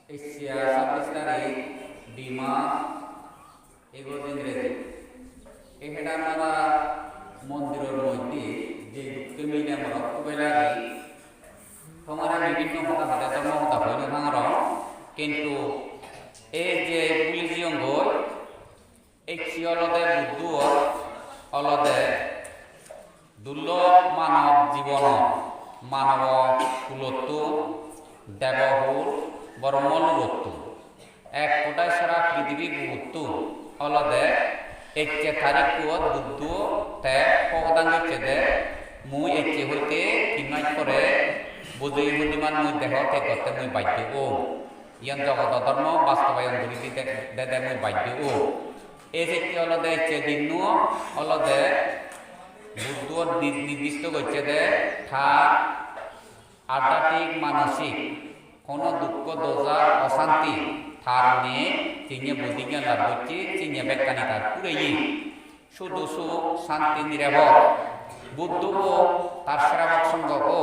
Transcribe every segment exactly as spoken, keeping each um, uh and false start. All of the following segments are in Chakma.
Ecche sabbis tarik, di mas, egoj Ingreji. Ei Hedanmara mondiror moddhe je dukke mile morot hubei lagi, tomare bibhinno hoda hode dhormo hoda hoi no pangor, kintu ei je bhuli jiyongoi, ecche olode Buddho olode dullob manob jibonot, manobo hulottun, debo hul, Brahmo hulottun. Ek hodai sara prithibi buguttun olode ecche tarikkuot Buddho te pogodang gocche de, mui ecche hoite tin mas pore Bojoi Purnimat mui deho teg gotte mui baddho om. Iyan jogodo dhormo bastobayon guri dide, dede mui baddho om. Ei sekke olode ecche dinno olode Buddho ni-, nirdisto gocche de tar adhyatmik manosik hono dukko doja osanti tar nei, jinye bodhi gyan lab gocche, jinye bekkani tar pureye. Sudu suk santi nirabor. Buddho o tar srabok songho o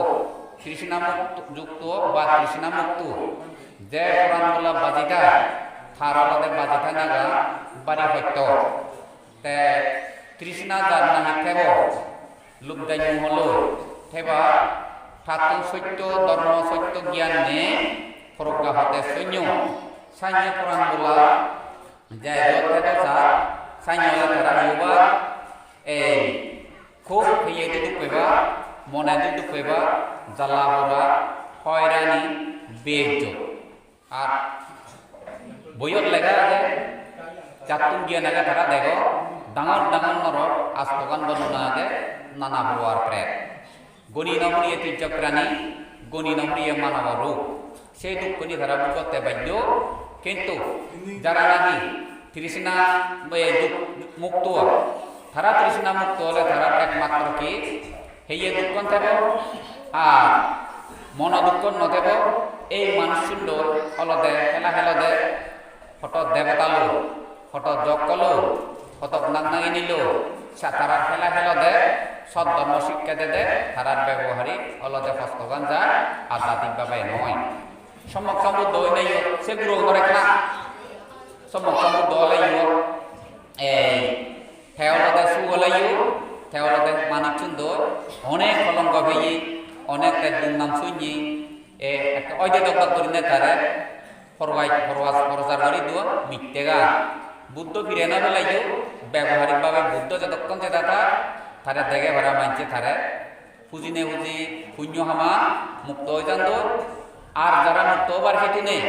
trishna mukto, jukto ba trishna mukto. Je poran bola baji thai, tar olode baji thanagan bari hosto. Te trishna jar nahi thebo, lub deny muholo theba, tattun sotto dhormo sotto gyan nei, progga hote sonyo, sanye poran bola, jai jot thedo sa, sanye ole tara hi oba, ei, khub hiyedi duk peba, monedi duk peba, jala pora, hoirani, bejjot. Ar boiyot lega age, jattun gyan age tara dego, dangor dangor norok, astogan bonona age, nana prokar pret. Goni no puriye tijjok prani, goni no puriye manobo ruk. Se dukkani tara bhugotte baddho, kintu jara nahi trishna, e, duk mukto, tara trishna mukto ole tara ekmatro hi, heye dukkon thebo, ar mono dukkon no thebo, ei manuchchun dol olode hela helode, hoto debota lo, hoto jokko lo, hoto nang nangini lo, sa tarar hela helode, sot dhormo sikkha dede, tarar bebohari olode hostogan ja, adhyatmik bhabe noi. Sommok Sombuddho oineyo, se guro gunore ekka. Sommok Sombuddho oleyo, ei, te olode suk oleyo, te olode manuchchun doi, onek kolongo peye, onek te durnam sunye, e, ekka oide dok dok gurinei tare, Porwai-, porwas-, porosar guri duon mittegan. Buddho pire no peleyo, beboharik bhabe Buddho jodokkon jeda thai, tare dege para manje tare pujine puji punyo hama mukto oi jandoi. Ar jara mukto obar hetu nei,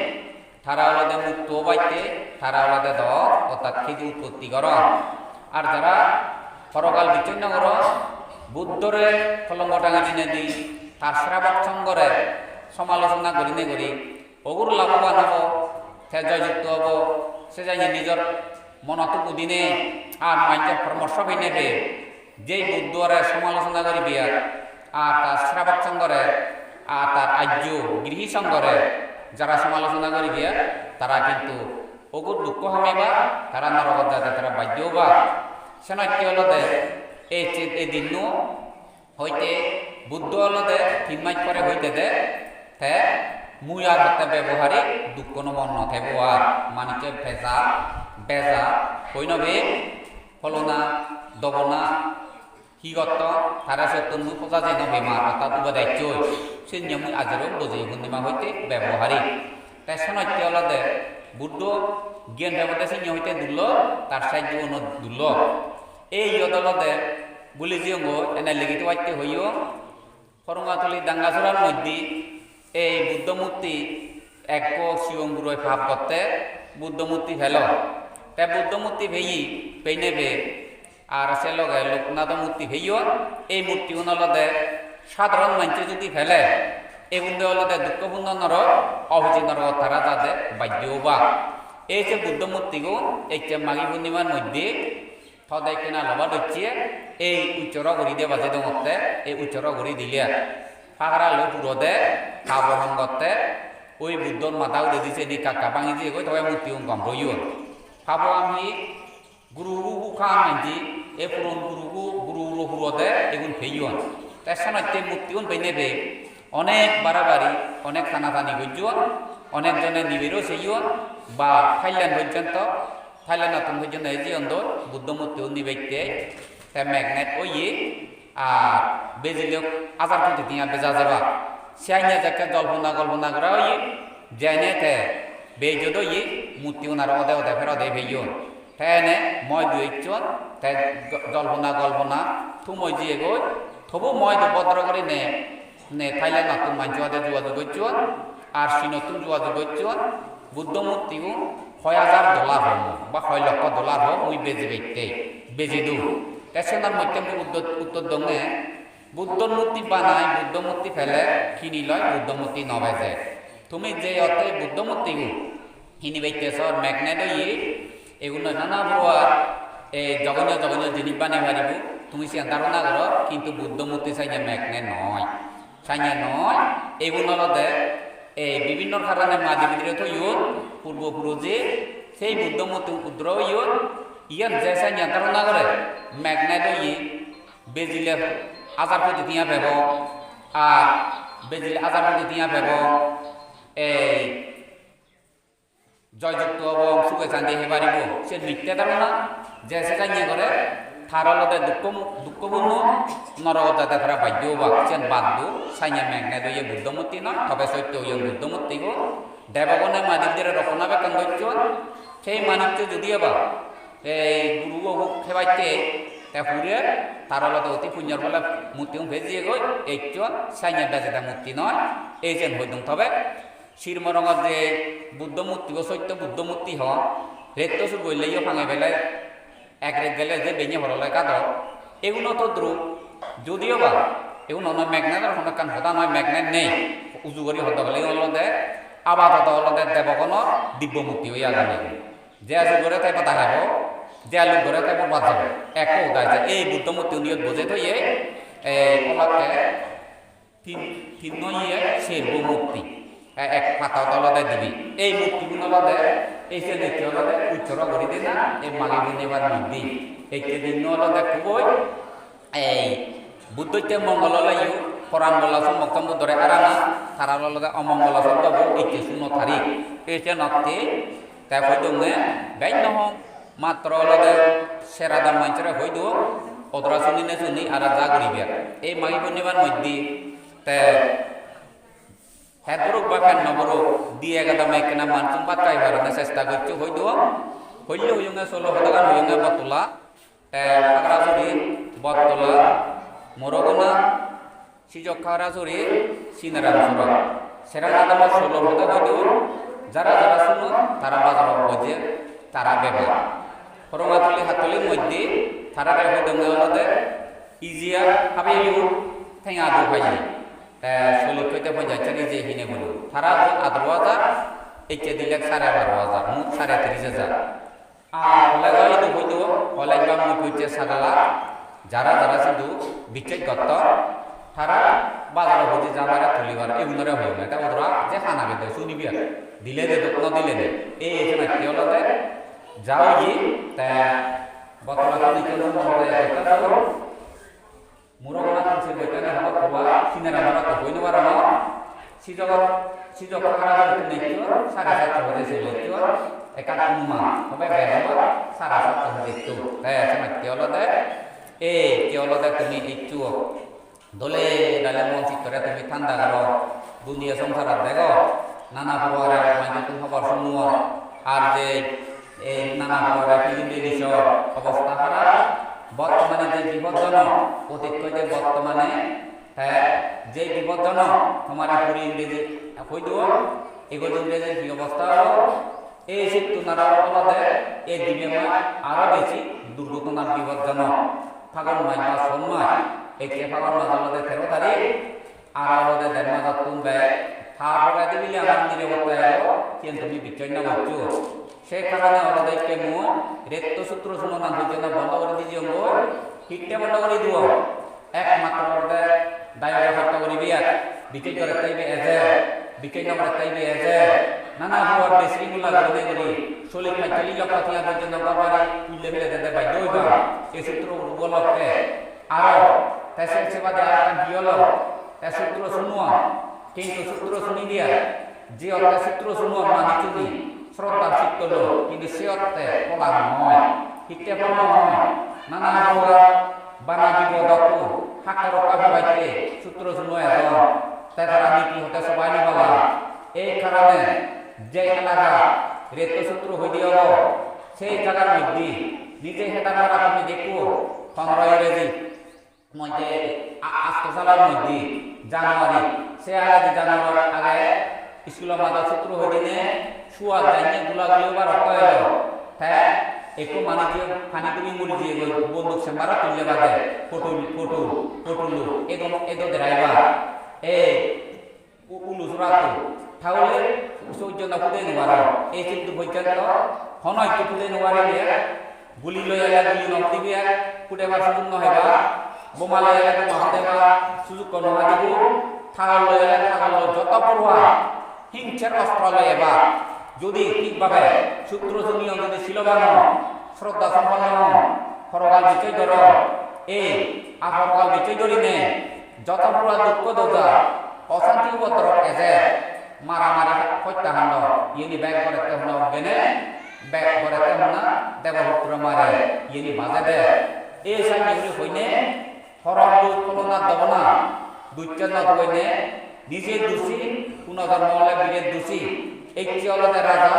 tara olode mukto obatte, tara olode dor, ortat hetu utpotti goron. Ar jara porokal bichchonno goron, Buddhore kolongo tange dinei di, tar srabok songhore somalochona gurinei guri, ogur laboban obo, te joyjukto obo, se janye nijor monot udinei ar manjor poramorso peinei pei, jei Buddhore somalochona guribar, ar tar srabok songhore, ar tar ajjo grihi songhore jara somalochona guribar, tara kintu ogur dukko hamebar, tara norogot jade tara baddho obar. Senotte olode ei che-, ei dinno hoite Buddho olode tin mas pore hoite de, te mui ar hotte beboharik dukkono mon no thebo ar, manuccho peja, beja, hoi no pem, holona, dobona, hi gotton, tare sottun mui poja jei no pem ar, ortat ubadacchoi, sen niyo mui ajero Bojoi Purnima hoite beboharik. Te senotte olode Buddho gyan pebode sen niyo hoite dullob, tar sajjo uno dullob. Ei iyot olode bhuli jiyongoi, ene ligi tobatte hoyong. Korongatuli Dangasorar moddhe ei Buddho murti ekko sigon guroi pap gotte Buddho murti pelo. Te Buddho murti peye, peinei pei, ar se loge Loknatho murti peyon. Ei murtigun olode sadharon manje judi pele, egunde olode dukko punno norok, ohuji norogot tara jade baddho obak. Ei se Buddho murtigun ecche Magi Purnimar moddhe tode ekkena loba docche, ei ussoro guri deba je dongotte, ei ussoro guri dile. Pagara loi purode, pabo ham gotte, oi Buddhor mada uguredi jeni kakka bangi jeyegoi, tobe murtigun gom royon. Pabo ham hi, guru hu khan manje, ei puron guru hu, guru hu purode, egun peyon. Te senotte murtigun peinei pei, onek barabari, onek tanatani gojjon, Onek jone nibero seyon ba Thailand porjonto, Thailandottun porjonto ejeyon doi Buddho murti un nibettei, te magnet oye, ar bejile hajar koti tenga beja jeba. Siyani jekke jolpona golpona gora oye, jene te bejot oye, murti un aro ode ode ferot ei peyon. Te ene moi dui ecchon, te jo-, jolpona golpona thum oi jiyegoi, tobu moi dui bodro gurinei ne Thailandottun manjo ade jogajog gocchon, ar Chinottun jogajog gocchon, Buddho murtigun hoi hajar dollar hom, ba hoi lokko dollar hom, mui bejibatte, beji dun. Te senor moddhe mui uttor, uttor donge, Buddho murti banai, Buddho murti pele, hini loi, Buddho murti no beje. Tumi je otte Buddho murtigun hini bette sor magnet oye, eguno nana puror, e, jogogno jogogno jinis banei paribo, tumi siyan dharona goro, kintu Buddho murti sanye magnet noi. Sanye noi, egun olode, e, bibinno karone madi bidire toyon, purbo puruje, sei Buddho murti uddro oyon, iyan je sanye dharona gore, magnet oye, bejile hajar koti tenga pebo, ar bejile hajar koti tenga pebo, ei, joyjukto obo, suge santi hei paribo, siyen mitte dharona, je se sanye gore, tar olode dukko, dukko punno, norogot jade tara baddho obak, siyen bad do, sanye magnet oye Buddho murti noi, tobe sotto oyon Buddho murtibo, debogone madi bidire rokkona bekkan gocchon, sei manuccho judi oba, ei guru obo hebatte, te hure, tar olode oti punyor bole murti un bejiyegoi, ecchon, sanye bejede murti noi, ei siyen hoi dun tobe, Sir Morongot je Buddho murtibo, sotto Buddho murti hon, retto sur golle yo pange bele ek ret gele je benne horole gado. Eguno todrup, jodio ba, egun hono magnet or hono ekkan hoda noi, magnet nei. Uju gori hoda bele olode, abadoto olode debogonor dibbo murti oi agon egun. Je aju gore te bada hebo, je alu gore te borbad jebo. Ekko hoda je ei Buddho murti uniyot boje toye, ei olakke Tin, tinno iye serbo murti. E-, ek patat olode dibe. Ei murtigun olode, ei senotte olode ussoro guri dena, ei magi purnibar moddhe. Ecche dinno olode khuboi, ei Buddhotte mongol oleyo, poran bola sommok sombuddhore arana, tarar olode omongolo sobdobo ecche suno tarik. Ei senotte Te hoi donge, bej no hom, matro olode sera dam manjore hoi duo, odora suni ne suni ara ja guribe. Ei magi purnibar moddhe te het buruk ba pen no buruk, di ek adame ekkena manjun bhat khai parone chesta goccho hoi duo, hoille hoyonge solo hodagan hoyonge Bottola, te Pagrasuri, Bottola, Murogona, Sijok Kharasuri, Sinaram Sura. Sera adamot solo hoda hoi dun, jara jara sunon, tara bazarot boje, tara beba. Horongatuli Hattulir moddhe, tara re hoi donge olode, ijiya habeyo, tenga du paye. Te solik hoite ponjaj hajar ije hine bolo. Tara adoro hajar, ecche dilek sare baro hajar, mot sare tiris hajar. Ar ole do idu hoido, ole ba mui pujje sagala, jara jara sidu bichej gotton, tara bazaro huji jamare tulibar, egunore hoyonge, te odora je hana gede sunibi ar, dile de dok no dile de, ei senotte olode, ja oye, te bottoman ikko no olode, Muro gana tulsi boitani hobor poba, sinera mora to hoi no parongor. Sijok, sijok hara hoi tun ekko, sare satto hoje sile ekko, ekkan onuman, hobe bej hobor, sare satto hoje ekko. Te senotte olode, ei, te olode tumi ekko dole dale mon chittore tumi thanda goro, duniya songsarot dego, nana purobare manjottun hobor sunuo, ar je Ei nana bhobore pijindi nisor obosta harap, bortomane je bipodjonok, otit hoite bortomane te je bipodjonok, tomare puri indi je hoi duo, ego jinde je hi obosta obo, ei sittun aro olode ei dibe maj aro besi durgotonar bipodjonok. Phagun maj ba Son maj, ecche Phagun maj olode tero tarik, Aro olode der majottun bej, tar poredi bile amar nirapotta elo, siyen tumi bichchoj no goccho. Se karone olode ikke mui retto sutro sunonan pojjonto bondo guri di jiyongoi, hitte bondo guri duo? Ekmatro olode dayoge hosto guri biya, bichchoj gorette ibe ejer, bichchoj no gorette ibe ejer, nana huor besri mula gurinei guri, solik paccholi lokko tiya pojjonto gor bari tulle pele dede baiddo oibong, ei sutro upolokke. Aro, te se, se bade aro ekkan hi olo? Te sutro sunuo, kintu sutro suni diya, Je otte sutro suno manuchchune sroddha chitto loi, hintu se otte phola noi. Hitte phola noi? Nana rokom bana bipodottun hakka rokka pebatte sutro suno ejon. Te tara niti hote sobai no pala. Ei karone je elaga retto sutro hoide obo, sei jagar moddhe nije hedan gora tumi dekko, pondro Ingreji moddhe a-, asto salor moddhe January, se agedi January age iskulo madot sutro hoi dine suat janye gulaguli obar okto elo. Te ekko manuj je pani tumi muri jiyegoi bonduk chamber-ot tulle bade, photo, photo, photo lo, edo, edo driver. Ei u-, ulu surato. Tahole sojjono pudei no paro. Ei sidu pojjonto hono hissu pudei no paribe. Guli loi ele guli no pudibe, pudebar sujug no heba. Boma loi ele boma pudebar sujug no hadibo. Thagol loi ele thagol loi joto poroa hingser ostro loi eba. Jodi thik bhabe sutro suniyo jodi siloban o, sroddha somponno o, porogal bichoi dhoro, ei aporgal bichoi dhorine, joto pura dukko doja, osanti upodrob ejer, maramari hotta hando, iyeni bek gorette honna uggene, bek gorette honna Deboputro mare, iyeni bajede. Ei sanni guri hoine, horor duj polonar dobona, dujche no doine, nije duji, puno jormo ole bire duji, ecche olode raja,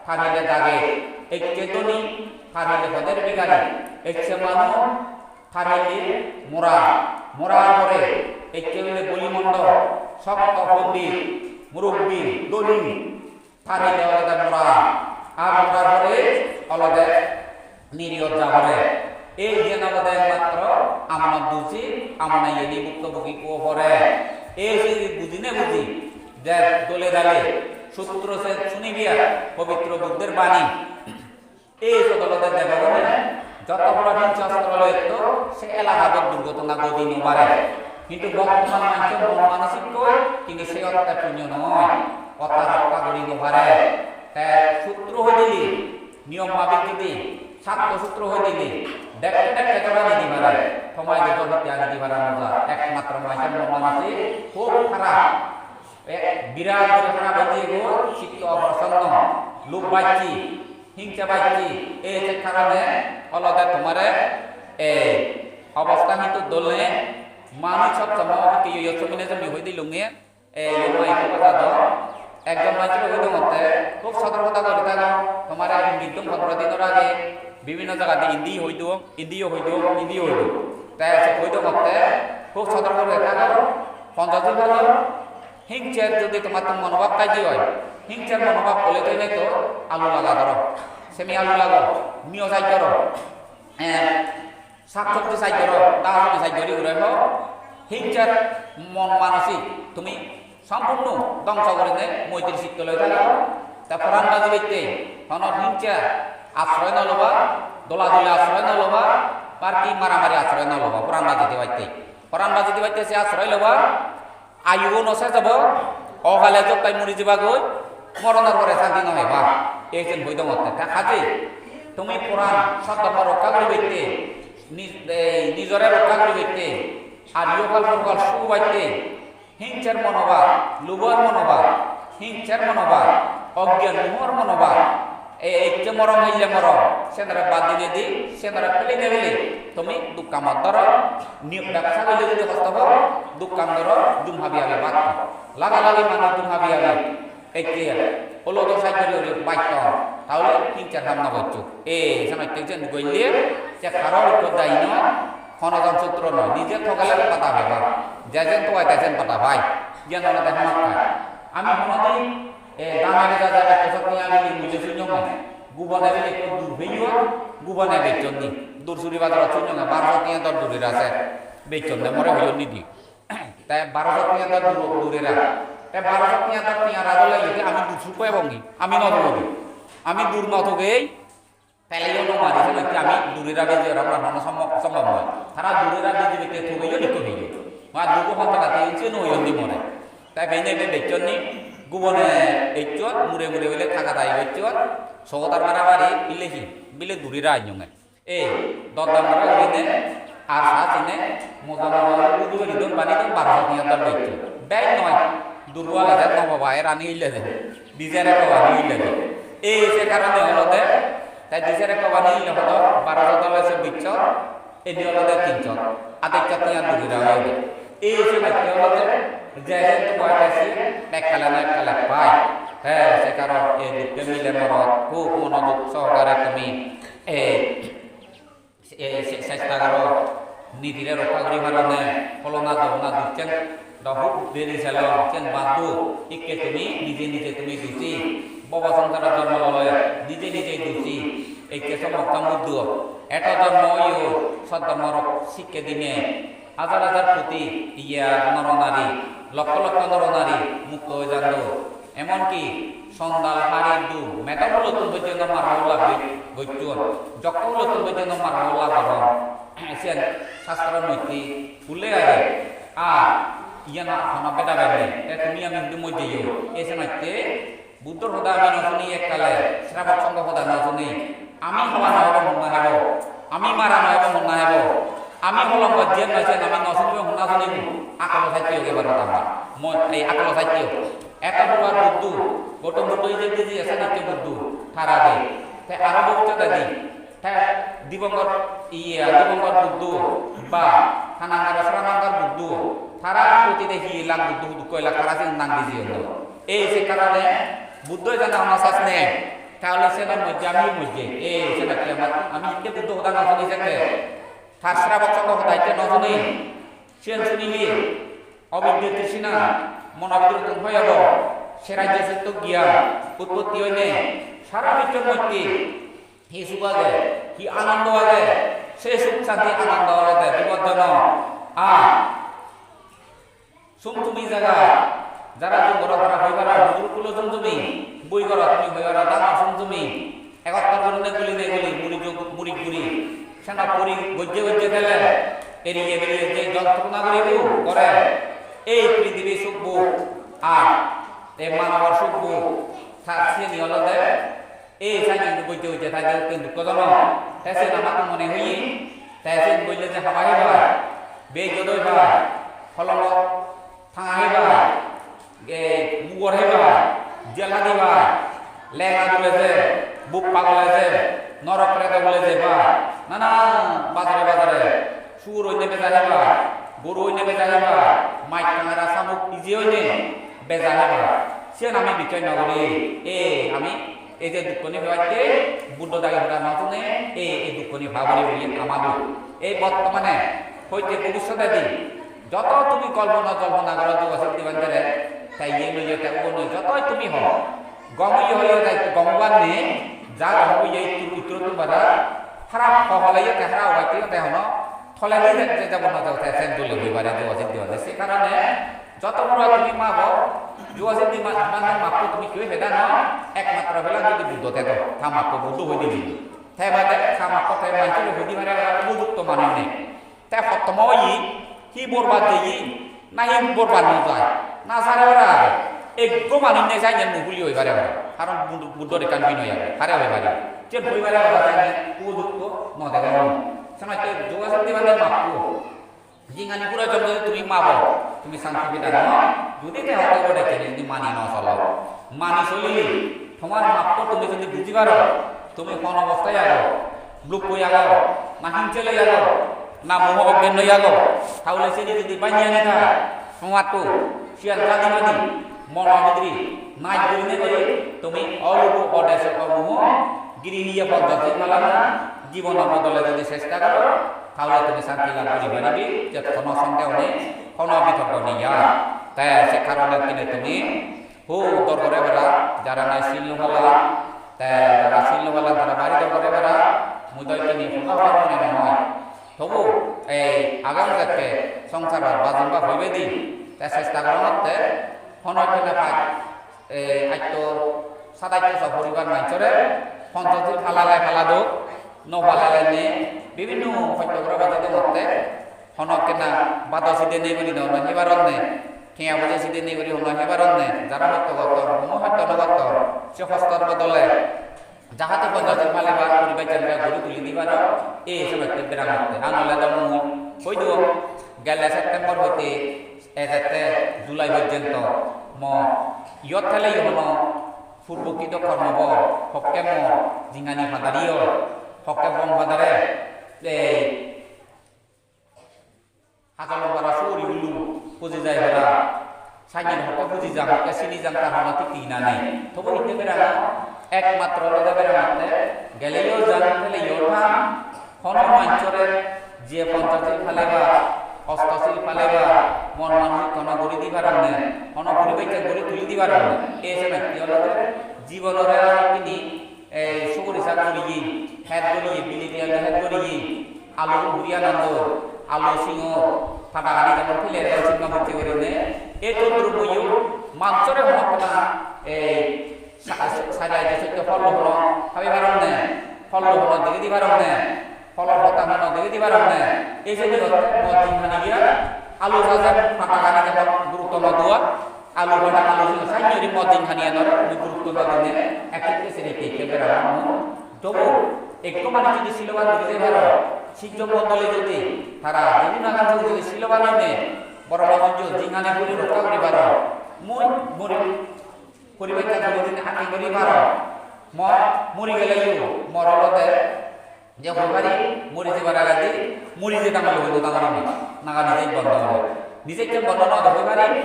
tar hile dage, ecche dhoni, tar hile poder bigari, ecche manuj, tar hile mora, morar pore ecche hile boli mondo, sokto pondit, murubbi, dhoni, tar hile olode mora, ar morar pore olode niriyot ja pore. Ei iyen olode ekmatro amone duji, amone iyeni buktobugi o pore. Ei siri bujine buji, je dole dale sutro se sunibiya, pobitro Buddher bani. Ei sot olode debogune joto boro hingsa ostro loi etto, se elagat durgotona godi no pare. Hintu bortoman manjor mon manosikkoi hintu se otte punyo noi, otta rokka guri no pare. Te sutro hoi dile, niyom mabik jodi satto sutro hoi dile, dekke dekke jora nidi pare, tomai jodi hitte agi di pare no ja, ekmatro manjor mon manosik hub harap. Ek birat guri harap oi jiyegoi, chitto oprosonno, lub bacche, hingsa bacche, ei je karone olode tomare ei obosta hintu dol nei, manuj sob somo hitte yo yo somine somi hoi dilunge, ei yo mai ekko hoda do, ekjon manjore hoi dongotte, hub sotorkota guri thago, tomare indittun pondro dinor age, bibhinno jagadi indi hoi duong, indi hoi duong, indi hoi duong, te se hoi dongotte, hub sotorko guri thago, ponjo din holo, Hingser jodi tomattun monobhab thai de oi, hingser monobhab ole toi nei to alu laga doro, semi alu lago, miyo saj goro, eh, sak sobji saj goro, dal sobji saj gori guri ho, hingser mon manosik tumi sompurno dhongso gurinei moitri chitto loi thago, te poran bajibatte hono hingser asroy no loba, doladoli asroy no loba, parti maramari asroy no loba, poran baji dibatte. Poran baji dibatte se asroy loba, Ayubo no sej obo, okale jokkai muri jebagoi, moronor pore santi no peba. Ei jen hoi dongotte. Te haje, tumi poran sotto rokka guribatte, ni-, ei, nijore rokka guribatte, ar iyohal porokal suk obatte, hingser monobhab, lubor monobhab, hingser monobhab, ogyan mohor monobhab, E, ecche morong hille morong, senore bad dinei di, senore pele ne pele, tumi duk kamot doro, ni-, bebsa golle jodi hosto po, duk kam doro, dum habi habi bad. Laga lagi manuj dum habi habi, ecche, olo do sai gori gori bad to, tahole hingser ham no goccho. E, senotte jen golle, se karo ikko dai no, hono jon sutro no, nije togele pada peba, je jen togai te jen pada pai, jen olode hamakkai. Ami honodin E, dana beda jai ekko sot niya bili mui je sunyong ne. Gubone bili ekko dur peyon, gubone bechon ni. Dur suri bazarot sunyong ne, baro sot niya dor durir ase. Bechon ne more hoyon ni di. Te baro sot niya dor dur, durir a. Te baro sot niya dor niya ra dole yete ami dur suko ebong ni. Ami no dogodi. Ami dur no togei. Peleyo no mari, senotte ami durira beji ora, amar hono sombhob, sombhob noi. Tara durira beji bette togeyo, nikko peyo. Ma dugo hon taka te inche no hoyon di more. Tai bene be bechon ni, gubone echon, mure mure bile taka tai bechon, sogodar mara mari, bile hi, bile durira anyonge. E, dodam mara urine, ar sa sine, moja moja uri udu uri don bani don baro sot niya don bechon. Bek noi, Durbo alade no baba, erani hille de. Dijer ekko bani hille de. Ei se karone olode, te dijer ekko bani hille hodo, baro sot ole sobbish sot, eni olode tin sot. Adej sot tenga duri raga oide. Ei se batte olode, je se tuwa te se, ekkale na ekkale pai. Te se karon ei dukke mile morot, hub monoduk sohokare tumi, ei, se, se, chesta goro, nidire rokka guri parone, holona dogona dukken, do hub beri selo, sen bad do, ikke tumi, nije nije tumi dusi, bobo songsarot jonmo lole, nije nije dusi, ikke somokkon Buddho, eto jonmo oyo, sot dhormorok sikke dine, hajar hajar koti, iya, nor nari, lokkho lokkho nor nari, mukto oi jando. Emonki sondal, hari, dum, medo hulottun pojjonto mara holla goi-, gocchon, jokko hulottun pojjonto mara holla goron. Siyan sastror moddhe ullekh age. Ar iyan ar hono beda bed nei. Te tumi ami hudu mojjeyo. Ei senotte Buddhor hoda ami no suni ekkale, Sravak Songho hoda no suni. Ami hoba no hebo, honna hebo. Ami mara no hebo, honna hebo. Ami holongot jiyen noi siyen ami no sunibo, honna sunibo. Akolo sacche oge baro tamar. Mo-, ei akolo sacche oge. Eto purbar Buddho, Gautam Buddho ije diji esa nikke Buddho, tar age. Te aro bhobissot adi, te Dibongkor, iya, Dibongkor Buddho, ba, Thanangkar, Sranangkar Buddho, tara protide hi lak Buddho, hudukko elak tara sigun nang di jeyon. Ei se karone Buddho jana hono sas nei. Tahole se nang mojje, ami mojje. Ei se nang ami ikke Buddho hoda nang suni sekke. Tar Sravak Songho hoda ikke no suni. Siyen sunile, obidya trishna, mono bidire tun hoi obo, se rajye sitto gyan, utpotti oine, sara bichor moddhe, hi suk age, hi anando age, se suk santi anando olode bipodjonok. Ar sum tumi jaga, jara jum goro tara hoi paro, bujur kulo sum tumi, bui goro tumi hoi paro, dangor sum tumi, egottor gurinei gulinei guli, muri jug, muri guri, seno puri gojje gojje thele, eriye beriye je jontrona guribo gore, ei prithibi suk bhog, ar ei manobor suk bhog, tar siyeni olode, ei sani gojje gojje thai de ukken dukko jonok, te siyen amattun mone hoye, te siyen golle je haba hebai, bejjot oi pai, holongot tanga hebai, ei mugor hebai, jel hadi pai, lenga dule je, buk pagole je, norok preto bole je pai, nana bajore bajore, sur oine beja hebai, goru oine beja hebai, maj tangara samuk ije oine beja hebai. Siyan ami bichoi no guri, ei ami ei je dukkoni pebatte Buddho dagi hoda no sune, ei, ei dukkoni pabori boli amadu. Ei bortomane hoite bobissotedi joto tumi kolpona jolpona goro Jogasiddhi Bhantere, te iye loiyo, te ubo loiyo, jotoi tumi ho. Gom oye hoiyo te gom obar nei, ja gom oye ittur, ittur tumara, harap ho hole iye te harap obatte iye te hono, toledi je, je jabo no jabo te sen dole hoi pare Jogasiddhi Bhante. Se karone joto boro tumi mabo, Jogasiddhi Bhanter mappo tumi keu peda no, ekmatro pela jodi Buddho tedo, ta mappo Buddho hoi dibi. Te bade ta mappo te manjore hoi di pare, upojukto manuj nei. Te hottomo oye, hi borbad jeye, na hi borbad no jai, na sare ora age. Ekko manuj nei sanye mukuli oi pare ora. Karon Bud-, Buddhor ekkan binoy age, hare oi pare. Je oi pare ora sanye upojukto no degong. Senotte Jogasiddhi Bhante mappo. Jingani puro jom jodi tumi mabo, tumi santi peda no. Jodi te hotte bode kene jodi mani no solo. Mani solile, tomar mappo tumi jodi buji paro, tumi hon obostai ago, luppoi ago, na hingsele ago, na moho oggen loi ago, tahole seni jodi banye ani tha, tomatto siyan jadi madi, mono bidire naj gurine guri, tumi olupo odeso omoho, giri niye poddote malana, jibonor bodole jodi chesta goro, tahole tumi santi lab guri paribe, je hono sondeho nei, hono bitorko nei ar. Te se karone tine tumi hub dor gore para, jara nahi sil no pala, te jara sil no pala tara bari dor gore para, mui do tini hono hobar mone no oi. Tobu ei agam jekke songsarot bajum ba hoibe di, te chesta gorongotte, hono tine pai, ei atto, sat atto so poribar manjore, ponchosil palale pala do, no palale nei, bibhinno hosto gore baji dongotte, hono ekkena bado side nei guri hono hebaronne, tenga poje side nei guri hono hebaronne, jara hosto gotton, hono hosto no gotton, se hostor bodole, jahate ponchosil palebar poribar jente guri tuli dibar, ei somotte berangotte. Ar nole do mui hoi do, gelle September hoite ejette July porjonto Mo iyot theleyo hono purbo kito kormo bo, hokke mo jingani padariyo, hokke bon padare, ei hajalo bara suguri ulu puji jai para, sanyen hokke puji jang, hokke sini jang, tar hono thik thina nei. Tobo hitte berang, ekmatro olode berangotte, geleyo jang, theleyo thang, hono manjore je Panchashil palebar, Ashtashil palebar, mon manuj hono guri di paronne, hono poribekke guri tuli di paronne. Ei senotte olode jibonore ar tini ei suguri sak guriye, het guriye, bileti alu het guriye, alu huri anando, alu singo, padagani jemon pile singo bocche gurinei, ei todrup oiyo manjore hono hono ei sa-, sa-, sajai je sotte hollo hono habi paronne, hollo hono dege di paronne, holor hoda hono dege di paronne, ei je hotte mo jinghani giya alu saje padagani jemon gurutto no duwa, alu pada alu silo sanjori mo jinghani anore mui gurutto no dine, ekkekke sere kekke berang mui dobo. Ekko manuj jodi siloban guri jei paro, sijjo mondoli jodi tara jodi nagan jodi siloban oine, boro boro jodi jinghani guri rokka guri paro, mui muri poribekke guri dine ati guri paro, mo muri geleyo mor olode je hoi pari, muri jebar agedi, muri jedang loi no dangor ami, naga nije bondo olo. Nije ekkan bondo no hoi pari,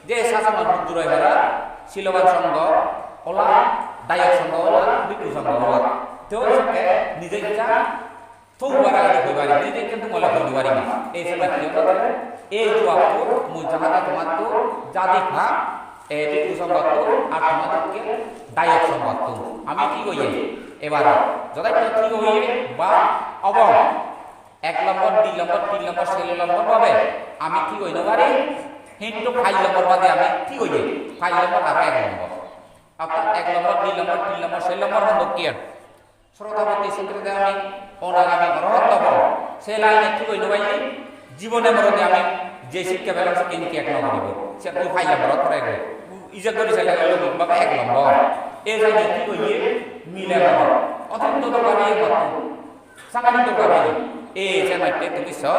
je sasonor bujjur oi para, siloban songho ola, dayok songho ola, bhikkhu songho ola. Te oi sokke nije ekkan thou bara agedi hoi pari, nije ekkan thou ole hoi no pari ma. Ei sokke ki hoi pari? Ei juwakko mui jahate tomatto jadi ha, e bhikkhu songhottun ar tomadokke dayok songhottun. Ami thik oye, ebar jodaitto thik oye ba obong, ek lombor, di lombor, tin lombor, ser lombor bhabe ami thik oi no pari, hintu pach lombor bade ami thik oye, pach lombor aro ek lombor. Orthat ek lombor, di lombor, tin lombor, ser lombor hon dokke? Srotapotti, Sokridagami, Anagami, Arahat obo. Se line-e thik oi no palle, jibone morone ami je sikke pelang, sikke niki ek no guribo. Se oi palle borot pore goi. Ijeb guri sele gele logi baba ek lombor. Ei line-e thik oye mile morot. Otinto dorkar nei morot. Sangani dorkar nei. Ei se matte tumi so,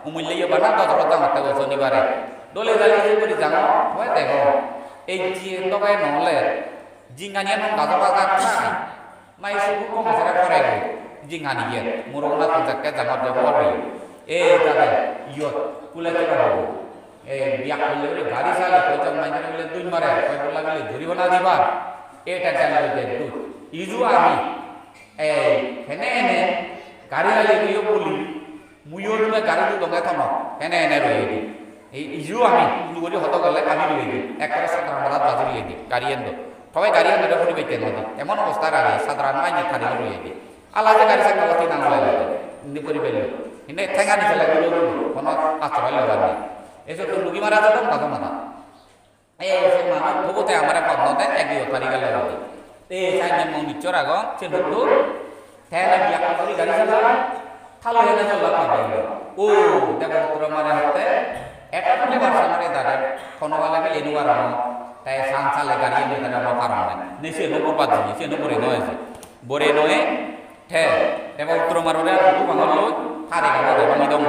umulleyo bana dodoro jangotte go sonibare. Dole dale je guri jango, hoi dego. Ei je doge no ole, jingani emon gajo bajar thai. Mai sugu gom sere pore goi, jinghani ye, muro guna tun jakke jangor je bor goi. E dade, iyot, kule kule hobo. E biyak holle guri gari sale, koi jon manjore bile dui mare, koi bolla bile juribana dibar. E tension loi de dui. Iju ami, e, hene hene, gari lali goi boli, muiyo dune gari dudonge tono, hene hene roye di. Ei, iju ami, iju guri hodo gole ami roye di. Ekkore sadra madat baji roye di, gari endo. Tobe gari anore puribekke nw di. Emon obostha rage, sadharon manye thari loi edi. Ala je gari sakka bot hinang loi edi. Indi puribe loi. Indi thengani sele gulo gulo, hono asroy lobar nei. Ei sotto rugi mara jadon, tajo mara. Ei se manuj tobote amare hon nw de, ek bigot pari gelo edi. Ei sainne mong nichor agon, se dutto. Te ene biyakkol guri gari sala, talo ene jolla pabe. O, Deboputro mare hotte, ekka tuli barsanore dare, hono bale bile no parong. Te san sale gari ene dare no parong. Ne se no purbat jini, se no pure no ese. Bore no e, te, Deboputro marore ar hudu bangor loi, tare gabo de bangi dong.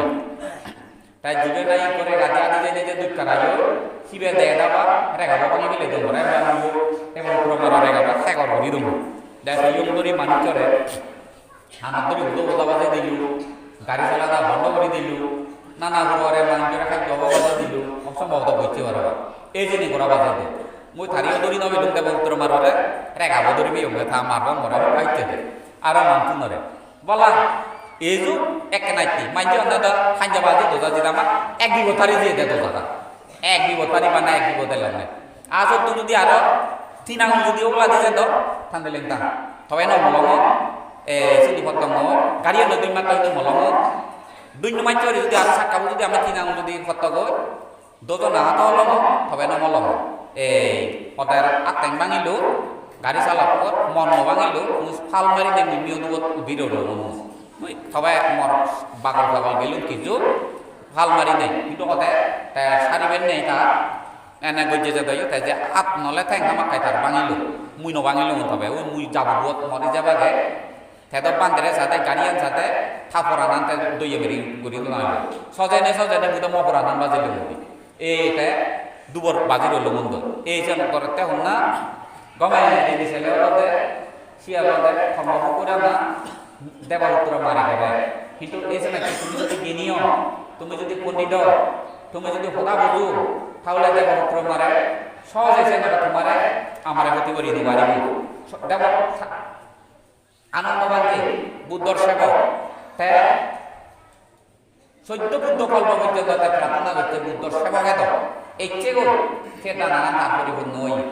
Te jibe nahi ekkore raja adi jeinei je dujkarayo, sibe de daba, regabo bangi bile dong, re bangi, te bor puro maro regabo segor guri dong. De se yom guri manuchore, hanot duri hudo boda baje dilu, gari salada bondo guri dilu, nana purore manuchore khaddo obo baje dilu, osombob to gocche parapang. Ei jeni gora baje de. Mui tariyo duri no pelung de bor puro marore, regabo duri peyonge ta marbong more, aitte de. Aro mantunore. Bola, eju ekkena itti. Manje onne do hanja baji doja jida ma ek bibot pari jiyede doja da. Ek bibot pari bana ek bibot elonne. Ajottun judi aro tin angul judi oboladi jedo, tande lengtang. Tobe no molongo, e, sini pottongo, gari onne dui makka judi molongo. Dui no macche judi aro sakka judi ama tin angul judi pottogo, Dojona hato holongo, tobe no molongo. Ei, oder atteng bangilo, gari salok kor, mon no bangilo, mui pal marinei mui miyo dubot udi rolo mui. Mui tobe mor bagol bagol gelung kiju, pal marinei. Hintu ode, te sariben nei ta, ene gojje jedoyo, te je at nole teng hamakkai tar bangilo. Mui no bangilung tobe, ui mui jabo buot mori jebage. Te do bandere sade, gariyan sade, ta poranan te doye meri guri dona hoibo. Sojene, sojene mui do mo poranan bajilung guri. E te, dubor baji rolo mundo. Ei jen gorette honna gome rini sele olode, siya olode Kambapu purana Debaputro mare gore. Hintu ei jen tumi jodi gini o, tumi jodi pondit o, tumi jodi hoda bujo, tahole Debaputro mare sohoje se nore tomare amare hoti gori no paribo. So-, Debo-, Anando Bhante, Buddhor sebok, te soddo Buddho kolpo porjonto te prarthona gocche Buddhor sebok edo. Ecche goi, se danagan tar poripunno oye.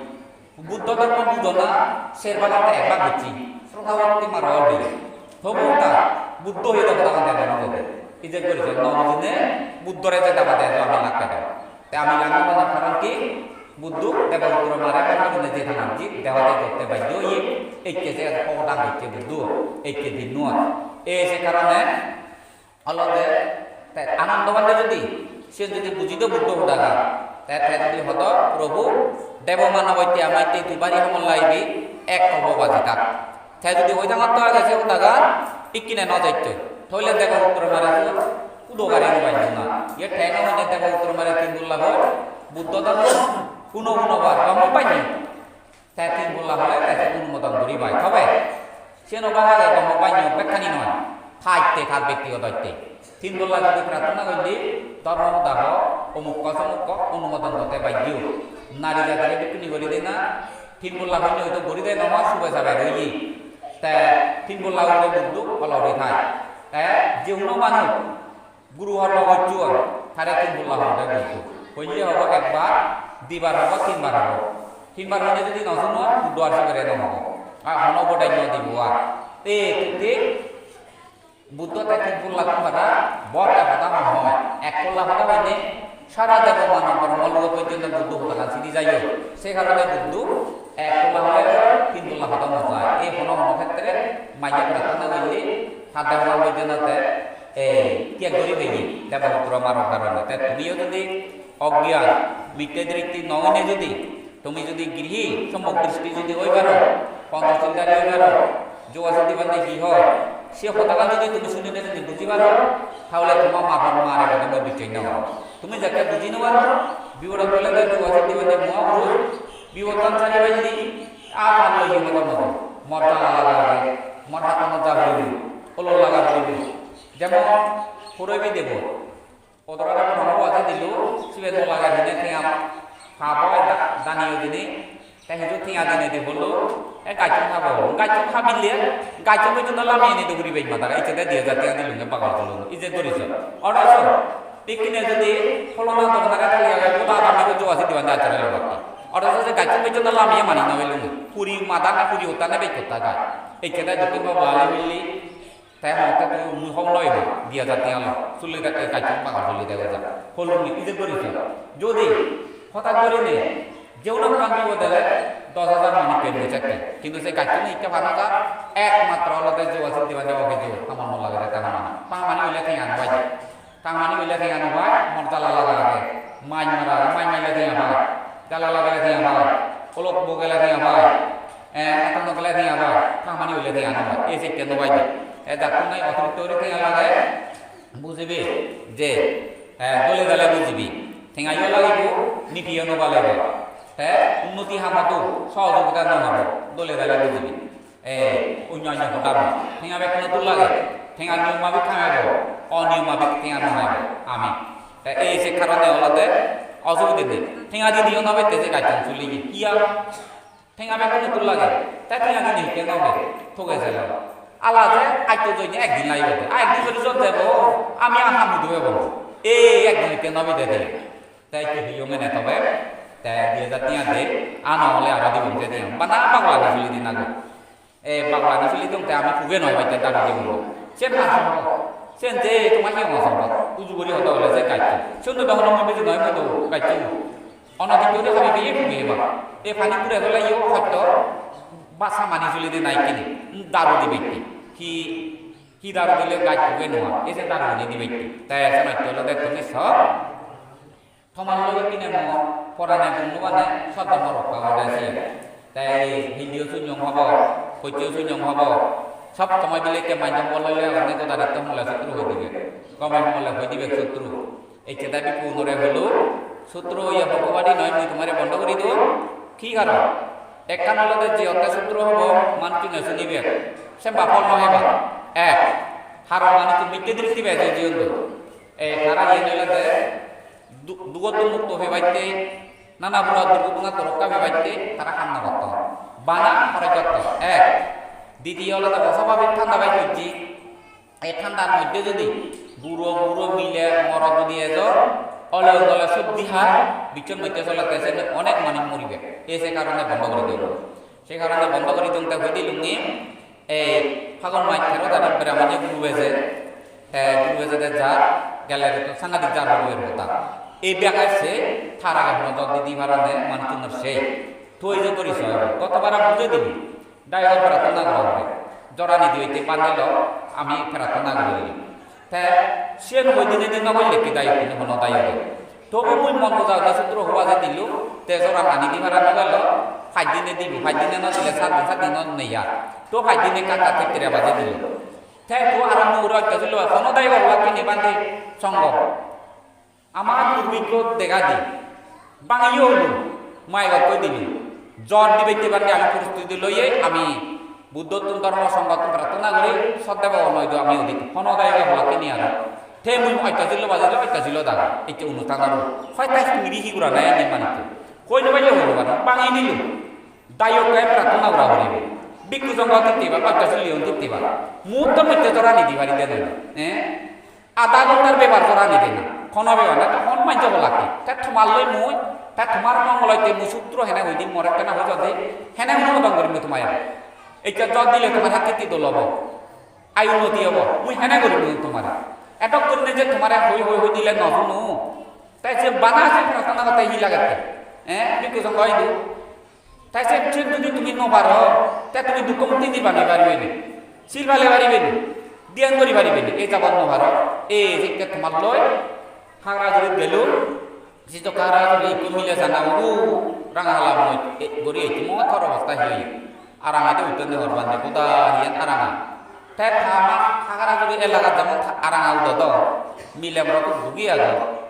Buddho dhormo bujona, ser bhagor te ek bhag gocche, srotapotti margo ol oye. Tobu ta Buddho hoye hodagan te no bujede. Ije gori no bujine, Buddhore jeda bade ejo ami lak pedong. Te ami lagna bana karon hi? Buddho Debaputro mare bana bana je thanan ji debade gotte bajjo oye, ecche se hodan gocche Buddho, ecche dinno ar. E se karone olode te Anando Bhante jodi, se jodi bujido Buddho hodagan, te, te jodi hodo, "Prabhu, debo manob oitte ama itte dubari homor laibi, ek kolpo baji thak." Te jodi hoi thangotte age se hodagan, ikkine no jaitto. Toile Debaputro mare su kudo gari no bainno na. Ye te no hoide Debaputro mare tin bolla hoi, Buddho dhormo huno huno bar gom painni. Te tin bolla hole te se onumodon guri bai. Tobe se no bahage gom painni bekkani noi. Thaitte tar bektigoto itte. Tin bolla jodi prarthona golle, dhormo hoda ho, omukko somukko onumodon gotte bajjo. Nari jatire bikkuni guri dena, tin bolla honne hoito guri de no, sube sabe roye. Te tin bolla ugure Buddho olo guri thai. Te je hono manuj guru hormo gocchon, tare tin bolla honde Buddho. Hoile hobo ekbar, dibar hobo, tinbar hobo. Tinbar honne jodi no suno, Buddho ar sibere no hobo. Ar hono bodai no dibo ar. Te, te, Buddho te tin polla gom para, bor te hoda hom hoi. Ek polla hoda hoine, sara debo manob brahmo logo porjonto Buddho hodagan sidi jaiyo. Se karone Buddho ek polla hole tin polla hoda no jai. Ei hono hono khetre manye prarthona golle, sadhya bhaban porjonto te, ei, tyag gori peye, Debaputro maror karone. Te tumiyo jodi ogyan, mitte dristi no oine jodi, tumi jodi grihi sommok dristi jodi oi paro, ponchosil dhari oi paro, Joga siddhi bhante hi hoi, se hodagan jodi tumi sunine jodi buji paro, tahole toma ma bap mare bode mui bichchej no gorong. Tumi jekke buji no paro, bipodotte ole joga siddhi bhante moha guru, bipodtan sari bhante, a par loi hi hobo no. Mor jala laga age, mor hattanot ja poribo, olor laga poribo. Jemon, Purbi Debot. Odorare hono obo aje dilo, sibe no lage hine tenga pabo, da-, dani odine, te hiju tenga dine di bolo, e gacchun habo, gacchun habile, gacchun gacchun lami ene do guri bej madara, icche de di hajar tenga dilunge bagal tulung, ije gori so. Oro so, ikkine jodi holona doganare thali age, goda adammi ko joga siddhi bhante achare lo bakki. Oro so je gacchun gacchun lami mani no belung, puri madana puri uttane bej kotta gai. Icche de dokken babo lali billi, Te hotte tui mui hom loi na, di hajar tenga loi, suli de, ei gacchun bagal suli de goja. Holung ni ije gori so. Jodi hotat gori ne, je uno ekkan dibo dele, dos hajar manuj pen goi sekke. Hintu se gacchun ikke pana ja, ekmatro olode joga siddhi bhante oke jo, hamon no lage de ta hamani. Ta hamani ole tenga no baje. Tangani bile tenga no pai, mor jala laga age. Maj mara age, maj maile tenga pai. Jala lagale tenga pai. Olok bogele tenga pai. Eh, atan no gele tenga pai. Tangani bile tenga no pai. Ei sikke no pai de. E jattun nahi otiritto guri tenga lage, bujibe je, eh, dole dale bujibe. Tenga yo lagibo, niti yo no balebo. Te unnoti hamot o sohojogita no hobo. Dole dale bujibe. Eh, onyo onyo hoda noi. Tenga bekkunottun lage. Tenga niyom mabik kamebo, oniyom mabik tenga no mabik ami. Te ei se karone olode osubide nei. Tenga dineyo no pette se gacchun suli gei. Kiya? Tenga bekkunottun lage. Te tenga dine hitte no pei? Toge selo. Ala je atto joine ekdin lagibo de. A ekdin jodi jot debo, ami ar ham hudu pebo. Ei ekdin hitte no pide de. Te ikku hiyong ene tobe. Te di hajar tenga de. Ano ole aro dibong se tenga. Bana baglani suli din ago. E, baglani suli dong te ami puge noi batte daru dibong. Sen na sombot. Sen je toma hi hong sombot. Uju guri hoda hole se gaccho. Sen do dong dong biji noi modo gaccho. Ono din guri habi biye puge ba. E pani pure hole yo hotto. Ba samani suli de nai kini. Daru dibe ki. Hi, hi daru dile gaccho puge noi. E se daru ni dibe ki. Te sen hotto hole de tumi so. Tomar loi ikkine mo porane gun no bane sot dhormo rokka ode siyen. Te ei hindiyo sunyong hobo, poccheyo sunyong hobo. Sob somoi bile ikke manje hobo loi loi agonde goda ditto homole sutru hoi dibe. Gome homole hoi dibe sutru. Ecche de bhikkhu unore holo, Sutro oye bhogobadi noi, mui tomare bondo guri dong. Ki karon? Ekkan olode je otte sutro hobo, manuchune sunibe. Semba phol no heba. Ek, haron manuchun mitte dristi bej oi jeyon do. E, tara iyen olode du-, dugottun mukto pebatte, nana pura durgotona torokka pebatte tara ham no gotton. Bana horoj gotton. Ek, ditiyo olode oswabhabik thanda bej ojji. Ei thandar moddhe jodi buro buro mile morot jodi ejon, ole ole sobji har, bichon moddhe solette, senne onek manuj moribe. Ei se karone bondo guri dilo. Se karone bondo guri dong te hoi dilungi, ei Phagun mas tero tarik Brahmane guru beje, te guru beje de jar, gele to sangadik jar hobe hoda. Ei bek ase, tar age hono jor di di parane manuchunor sei. Tui je guri soi, gotobara bujei dili. Dayok prarthona gora pore. Jorani dibatte bhante loi ami prarthona guri. Te siyen hoi dinedi no golle ki dayok, hono dayoke. Tobu mui mon buja ole sutro hoba je dilung, te joran ani di para no gelo, paj dine dibo, paj dine no dile sat din, sat din no nei ar. To paj dine ekka ekka titire baje dilung. Te to aro mui uro ekka silo, hono dayok ola ki nei bhante songho. Amar durbhaggo dega di, bangiyo holo, mayegot hoi dilo. Jor dibatte bhante ami prostuti loye, ami Buddhottun, dhormo songhottun prarthona guri, sodde bhabono idu ami udi. Hono dayok ola ki nei aro. Te mui otta jilo bajile, otta jilo daga, ecche onusthan aro. Hoy ta hingiri hi gora nai ani manuccho. Hoi no palle hoi no paro, bangi dilo. Dayok gai prarthona gora poribo. Bhikkhu songho titti ba, otta jilo titti ba. Muhurto moddhe jorani di pari de noi. Eh? Adha ghontar bepar gorani de na, hono bepar na, te hon manje ola ki, te tomar loi mui, te tomar mongol oite mui sutro hene hoi dim, more ekkena hoi jodi, hene onumodon gorim mui tomare. Ekka jor dile tomar hakkiti dol obo, ayu unnoti obo, mui hene gorim mui tomare. Edok gurinei je tomare hoi hoi hoi dile no suno, te je bana se prarthona gotte hi lagette? Eh, bhikkhu songho idu. Te se, se jodi tumi no paro, te tumi dukko mukti nibbane paribe ni? Sil pale paribe ni? Dhyan guri paribe ni? Ei jabot no paro. Ei jekke tomar loi Hagrajuri gelung, sidu Hagrajuri ikko mile jana ugu ranga hala mui, e, guri ecche, mo tor obosta hi oye? Aranga de utton de hor bhante, goda hiyan aranga. Te tama Hagrajuri elakat jemon tha-, aranga udodon, mile morot dugi agon.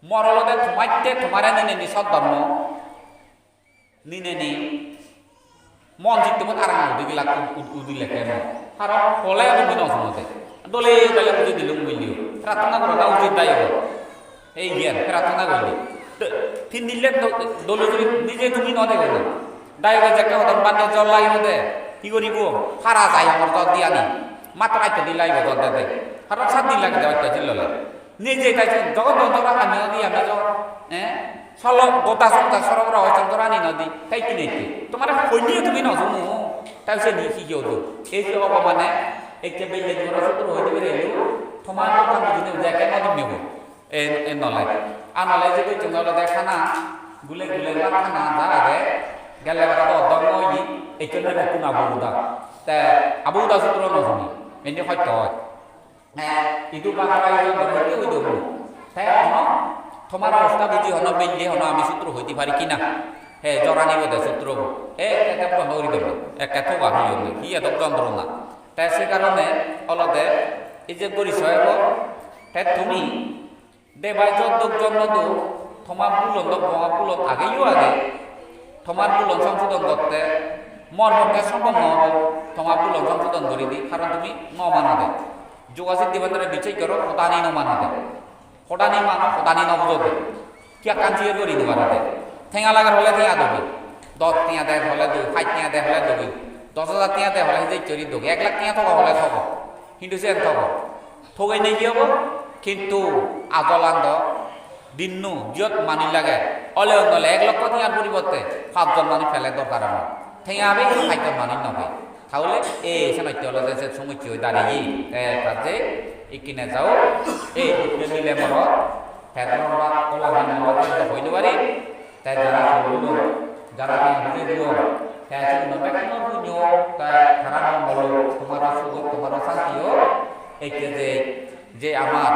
Mor olode tomatte tomare nineni sot dhormo. Nineni mon jittumot arang udi gilak ud-, ud-, udi lekke no. Haron hole udi no sunode. Dole dole udi dilung bullio. Prarthona gorana ujit dayogo. Ei iyan prarthona gorli. Tin din le do-, dole dole nije tumi no dego na. Dayogo jekke hodon bhante jor lagibode. Hi goribo? Hara jai amar jor diyani. Matro atto din lagibo jor dede. Haron sat din lagede atto din lole. Nije tai se jogon don jora ani odi ami jo, eh? Solo goda songta sorogora oi songta ani nodi, tai kinete. Tomare hoinei tumi no suno, tai se ni ki jodo. Ei je obo mane, ei je belle jora sutro hoi dibe relo, tomar to kam bujine je ke nodi mebo. E, e nole. A nole je koi tumi olode khana, gule gule ma khana da age, gelle bara do dong oi, ei je ne kuna buda. Te abuda sutro no suni, eni hoito oi. Eh, idu bhag bhag idu bhag bhag idu idu. Te hono tomar obosta buji hono belle hono ami sutro hoi di pari kina. He, jorani bode sutro bo. E, te, te bondo guri dilo. Ekke thoga hoyonne. Hi edok jontrona. Te se karone olode ei je guri soyebo, te tumi deba jot dok jonno do, tomar bulon dok, tomar bulon ageyo age. Tomar bulon songsodon gotte, mor pokke sombhob no obo, tomar bulon songsodon guri di, karon tumi no manode. Yoga siddhi bhantore bichej goro, hodani no manode. Hodani mano, hodani no bujode. Kiyakkan siyor guri no parode. Tenga lager hole tenga dogi. Dos tenga der hole dogi, pach tenga der hole dogi. Dos hajar tenga der hole hijej guri dogi. Ek lakh tenga togo hole togo. Hintu siyen togo. Togeinei hi obo? Kintu ajolan do dinnu jiyot manuj lage, ole onole ek lokko tengar poribotte pachjon manuj pele dorkar obo. Tenga abe pachjon manuj no pei. Tahole ei senotte olode se somosse oi dareye. Te ekka je ikkine jao, ei ikkine mile morot, te dhormo ola mane olode hoi no pari. Te jara sogulun, jara hi huje diyon, te sigun bekkunor punyo, te tara mongol, tomaro sugok, tomaro santiyo, ecche je, je amar,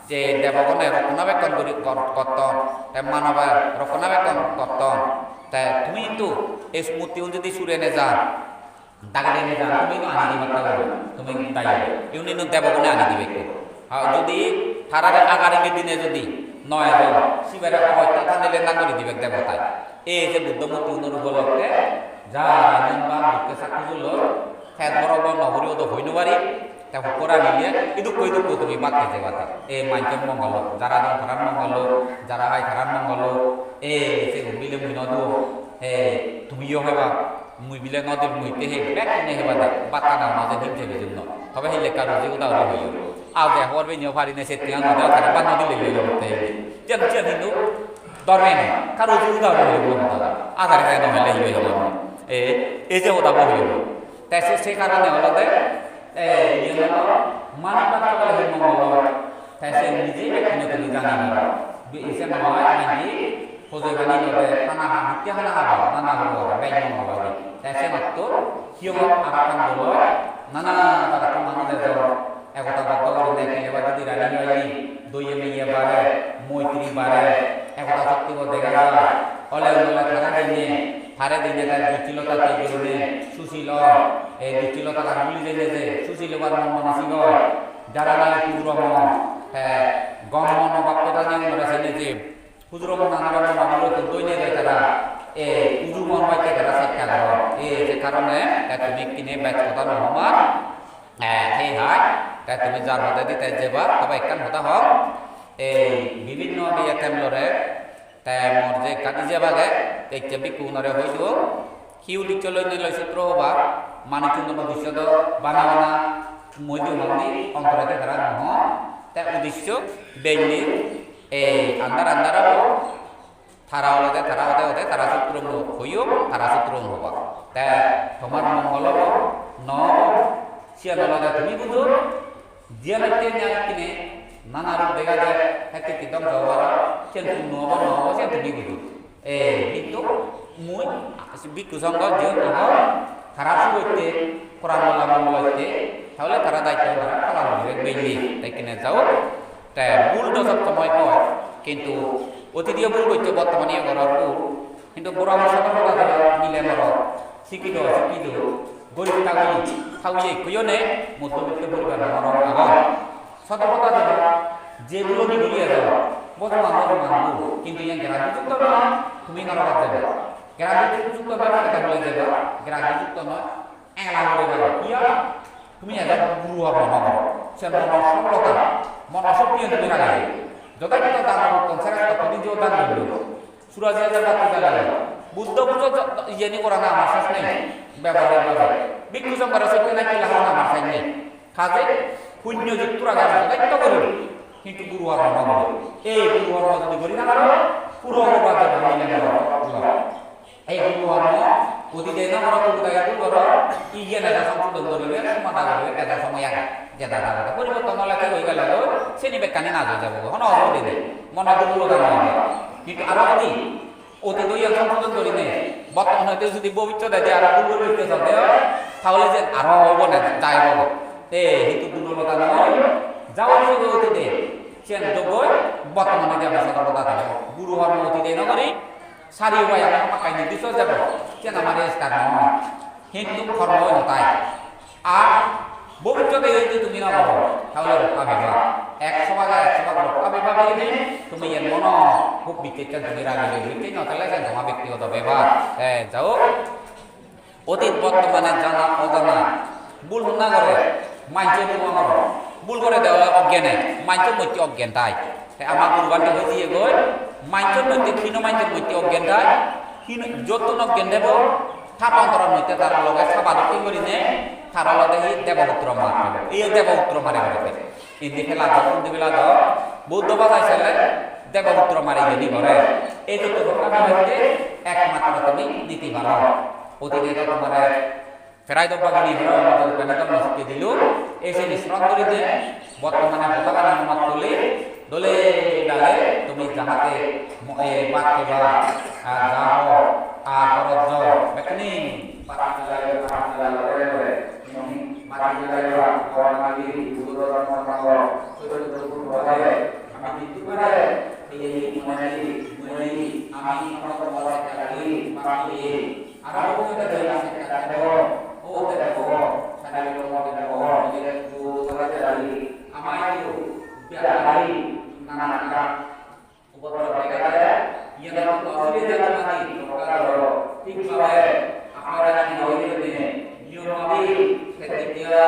je debogone rokkona bekkon guri gor-, gotton, te manobe rokkona bekkon gotton, te tumi hintu ei murtigun jodi sure nejan, dagedi nejan, tumi no ani dibatta guri, tumi dayo, igun ino debogone ani dibe ekku. Ha, jodi tarare agar inge dine jodi noi ejon, sibere obosta tanile nang guri dibek debotai. Ei je Buddho murti unor upolokke jara nimbak dukke sakku julor, pet boro bor no guri odo hoi no pari, te hukko ragile idukko idukko tumi batte jebade. Ei manjor mongol ok, jara don tarar mongol ok, jara hai tarar mongol ok, ei sigun bile mui no duo, ei tumiyo heba. Mui bile no dim, mui te he bekkune hebade, bhat hana hono je dim se bijum no. Tobe hille ekka ruji uda uri hoyo. Aje hobor peinei pari ne, settingan hoide tara bhat no dile loi lotte. Jen jen hindu dorme no, ekka ruji uda uri hoyo. Ajar he no hele hi hoyo. E, ei je hoda bo hoyo. Te se, se karone olode, e, iye holo, mani bhat hole hi mongol. Te se nije bekkune tumi jani paro. Be ise mama indi hojoi bani lode hana ha, hitte hana haba, nana huro haba, bej mongol oi. Te se matto hiyongot arakkan dol oi, nana jagattun manuj ejon, ekota boddo gurinei kile badi dirani oi, doye meye bare, moitri bare, ekota shokti bo dega jai. Ole ole tare dine, tare dine te ducchilota te gurinei, susil o, ei ducchilota gan bhuli jeinei je, susil obar mon manosik oi. Jara nahi hujuro mon, te gom mon obak te tani onore sene je, hujuro mon anore mon anore to doine de tara, e, uju mon batte tara chesta goron. E, se karone, te tumi ikkine bej hoda no homar, e, he hai, te tumi jar hodedi te jeba, tobe ekkan hoda hong, ei, bibhinno biya temlore, te mor je ekkan ijeb age, te icche bhikkhugunore hoi duo, hi uddeccho loinei loi sutro hoba, manuchchunor uddeccho do bana bana mui degong di, ontoredi tara no hon, te uddeccho benne ei andar andar obo, tara olode tara ode ode tara sutro mui hoyong, tara sutro mui hoba. Te tomar mongol obo, no obo, siyan olode tumi bujo, Jiyan hitte niyan hittine nana rup dega jai, hekke hitte dhongso obar, siyen punno obo, no obo, siyen tumi bujo. E, hintu mui bhikkhu songho jiyen agon, tara sugotte, koran bola mongol otte, tahole tara daitto tara palan guribe belle, te ikkine jao. Te bhul do sob somoy oi, hintu otidiyo bhul goccho, bortomane goror bhul, hintu poramorso do hoda hoda mile morot, sikkito, sikkito, gorib thagoye, thagoye ekkuyo nei, moddhobitto poribar morot agon. Soto hoda hoda, je bhulani guri ejo, bojoman bojoman bhul, hintu iyan guarantee jukto noi, tumi norogot jeba. Guarantee jukto noi, eta bhule jeba, guarantee jukto noi, engla guri jeba. Iya, tumi ejo guru hor mono goro. Se mono sorolota, mono shokti tumi ragei. Jothechcho dan gotton, sere to kothin jo dan gotton. Suraji hajar batti jalai. Buddho pujo jo-, iyeni gorana amar ses nei. Bebare bebare. Bhikkhu songhore sotto naki lahana amar ses nei. Kaje punyo jiktur age amar daitto gori. Hintu guru hor mono gori. Ei guru hor jodi gori na paro, puro obo bade bade guru hor. Ei guru hor udi dei na paro, guru dai guru hor. Iyen ejo songsodon goribe, somadhan goribe, ejo somoy age. Jeda jeda poriborton ole thik oi gelo goi, seni bekkani naj oi jabo goi, hono osubide nei, mono duk guri dangor. Hintu aro jodi otit iyan songsodon gurinei, bortoman hoite jodi bobissot edi aro bhul guri utte sade oi, tahole siyen aro obo na, jai obo. E, hintu durbolota noi, jabo sibe otite, siyen dogoi, bortomane edi amar sotorkota thebo. Guru hormo otite no guri, sari ubai amar hamakkai nirdisto jabo, siyen amar iskar noi. Hintu hormo oi no thai. Ar bobissote jodi tumi no goro, tahole rokka peba. Ekso bhage ekso bhag rokka peba bili tumi iyen mono hub bicchecchon tumi ragile, bicchecchon no thele siyen toma bektigoto bepar. Te jao, otit, bortomane, jana, ojana, bhul honna gore, manche bhul honna gore. Bhul gore de ole oggene, manche moddhe oggen thai. Te ama guru bhante hoi diye goi, manche moddhe, hino manche moddhe oggen thai, hino jottun oggen thebo, tar ontoror moddhe tar loge saba dokken gurinei, tar olode hi deboputro mare. Ei deboputro mare gore de. Indi pela do, undi pela do, Buddho bhajai sele deboputro mare iyeni gore. Ei jotto rokka pebe ekmatro tumi niti paro. Otite to tomare Prai do bagini horo amattun ekkan dhormo sikke dilo, ei seni sron gurinei, bortomane hodagani monot tuli, dole dale tumi jahate mo-, e, bhat heba, ar ja ho, ar goroj jo, bekkani bhat heba, bhat heba, bhat heba, bhat heba, bhat heba, ami jidu pare, ei mone, mone, ami hono dhormo sikke dili, bhat heba. Aro bhobissot doi mase ekka debo, o debo, sari debo, debo, debo, debo, amai debo, biya dai, nana nana. Setia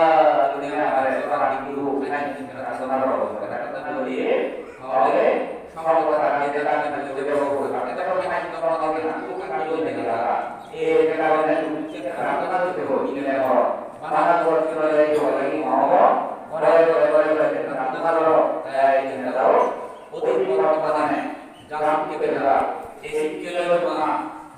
dunia mare seorang guru hanya cinta sama roh. Kata-kata boleh, oleh, sama kata dia dalam itu dia bawa. Kata-kata hanya cinta sama roh, dia nak bukan dulu dia kata. Eh, kata-kata itu, kata-kata itu, ini dia roh. Mana buat kita lagi, lagi mau, boleh, boleh, boleh, boleh, kata-kata roh. Eh, ini dia tahu. Oti buat mana? Jangan kita kata. Eh, kita lagi mana?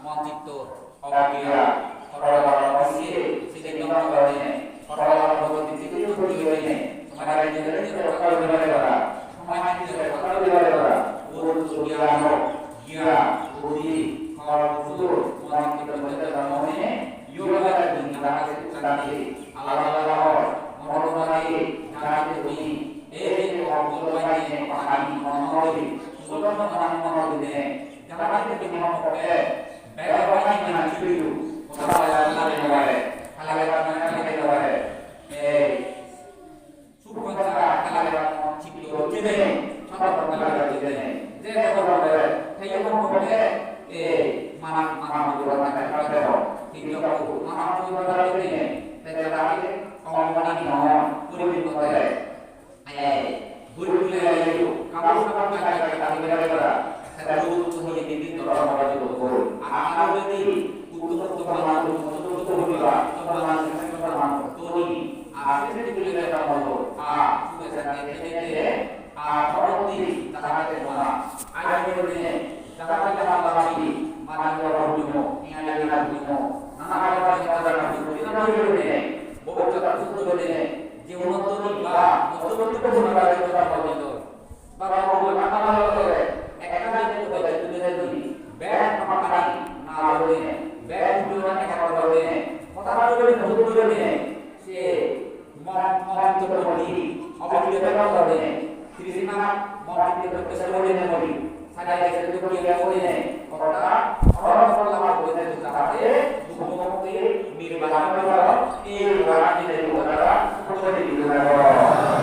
Mau itu. Ogiya, horo horo isi, sini nong horo ne, horo horo boti titi titi ne, tomare jere jere horo horo horo, tomare jere horo horo horo, uru uru giyan ho, giyan, budi, horo horo, moni kito jere horo ne, yoga jere jere jere jere, alala alala horo, horo horo ne, jere jere, ei je horo horo ne, pani horo horo ne, horo horo ne, jere jere horo horo ne, Bego bani mane chuyu, kotha bala bala bala, hala bala bala bala. Eh, sukon sa hala bala chiklo jene, chanda bala bala jene. Je ko bala, thayo ko bala, eh, mana mana bala bala bala. Tiyo ko mana bala bala jene. Te jara ke, ong mani no, puri bala bala. Eh, guri guri ayo, kamu sama kai kai kai kai kai kai. Saya dulu tuh ini ini dorong orang itu tuh. Anak itu di, untuk untuk mana, untuk untuk mana, untuk mana, untuk mana, tuh ini. Ah, sini guri guri kamu tuh. Ah, sudah saya ini ini. Ah, orang di, tanah itu mana? Ayo ini. Jaga jaga lagi, mane aro bujumo, iyani aro bujumo, nana aro jaga jaga bujumo, iyani aro bujumo, bobo jaga bujumo, je uno to ni ba, mosto mosto ko mara jaga jaga bujumo. Baba ko mara mara ko, ekka jaga ko jaga bujumo, ben makani, na bujumo, ben bujumo, ekka bujumo, kotha bujumo, bujumo, se Mon, mon chitto buddhi, obidya bebodhone, Krishna mon chitto buddhi sebodhone mori, sadai gese dukhiya bodhone, orthat, orthat lab bodhone jahate, dukho mukti, nirban lab koro, ei bhagwan jine dukho dara, bodhone dukho dara.